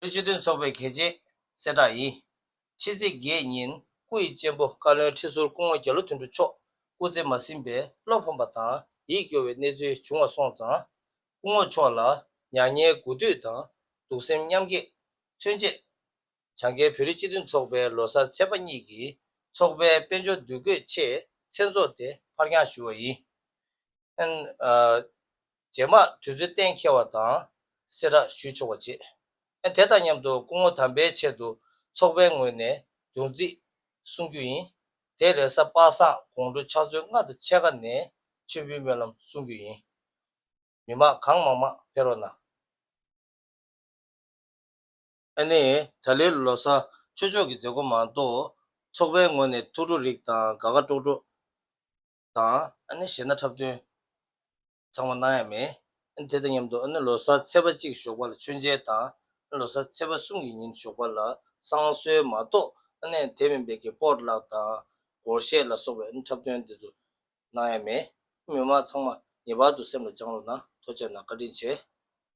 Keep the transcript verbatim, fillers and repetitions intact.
བོད་སྤྱི་མཐུན་ཚོགས་པའི་གལ་ཆེའི་གསལ་བསྒྲགས་ཡིན། ཕྱི་ཚེས་བརྒྱད་ཉིན་སྐུ་ཡི་གཅེན་པོ་བཀའ་བློན་ཁྲི་ཟུར་སྐུ་ངོ་རྒྱ་ལོ་དོན་གྲུབ་མཆོག་སྐུ་ཚེ་མ་ཟིན་པའི་བློ་ཕམ་པ་དང་ཡིད་སྐྱོ་བའི་གནས་ཚུལ་བྱུང་བ་སོང་ཙང་། སྐུ་ངོ་མཆོག་ལ་མྱ་ངན་གུས་འདུད་དང་གདུང་སེམས་མཉམ་སྐྱེད་མཚོན་ཆེད། བྱང་རྒྱལ་བོད་རིགས་སྤྱི་མཐུན་ཚོགས་པའི་ལོ་གསར་ཚེས་པ་གཉིས་ཀྱི་ཚོགས་པའི་དཔལ་འབྱོར་འདུ་འགོད་ཆེད་མཚན་ཚོགས་དེ་ཕར་འགྱངས་ཞུ་བ་ཡིན། ཨན། ཨ། རྗེས་མ་དུས་ཚོད་གཏན་འཁེལ་བ་དང་གསལ་བསྒྲགས་ཞུས་ཆོག་པ་བྱེད། ཨན། དེ་དང་མཉམ་དུ་སྐུ་ངོ་དམ་པའི་ཆེད་དུ་ཚོགས་པའི་ངོས་ནས་གདུང་རྩིས་གསུང་རྒྱུ་ཡིན། དེ་རེས་གཟའ་པ་སངས་དགོང་དྲོ་ཕྱག་ཚོད་ལྔ་དང་ཕྱེད་ཀ་ནས་མཆོད་འབུལ་སྨོན་ལམ་གསུང་རྒྱུ་ཡིན། མི་མང་གང་མང་མང་ཕེབས་རོགས་གནང་། ཨ་ནི་ད་ལོའི་ལོ་གསར་ཆོས་ཕྱོགས་ཀྱི་མཛད་སྒོ་མ་གཏོགས་ཚོགས་པའི་ངོས་ནས་ཐུགས་སྤྲོ་རིགས་དང་དགའ་དགའ་སྤྲོ་སྤྲོ་དང་ཨ་ནི་གཞས་སྣ་འཁྲབ་སྟོན་ཚང་མ་གནང་ཡ་མེད། ཨ་ནི་དེ་དང་མཉམ་དུ་ཨ་ནི་ལོ་གསར་ཚེས་པ་གཅིག་ཞོགས་པ་ལ་མཆོད་མཇལ་དང་ཨ་ནི་ལོ་གསར་ཚེས་པ་གསུམ་གྱི་ཉིན་ཞོགས་པ་ལ་བསང་གསོལ་མ་གཏོགས་ཨ་ནི་དེ་མིན་པའི་གི་སྤོ་ལགས་དང་སྒོར་གཞས་ལ་སོགས་པའི་ཨ་ནི་འཁྲབ་སྟོན་དེ་ཚོ་གནང་ཡ་མེད། མི་མང་ཚང་མ་ངེས་པར་དུ་སེམས་ལ་བཅངས་རོགས་གནང་། ཐུགས་རྗེ་གནང་། བཀའ་དྲིན་ཆེ།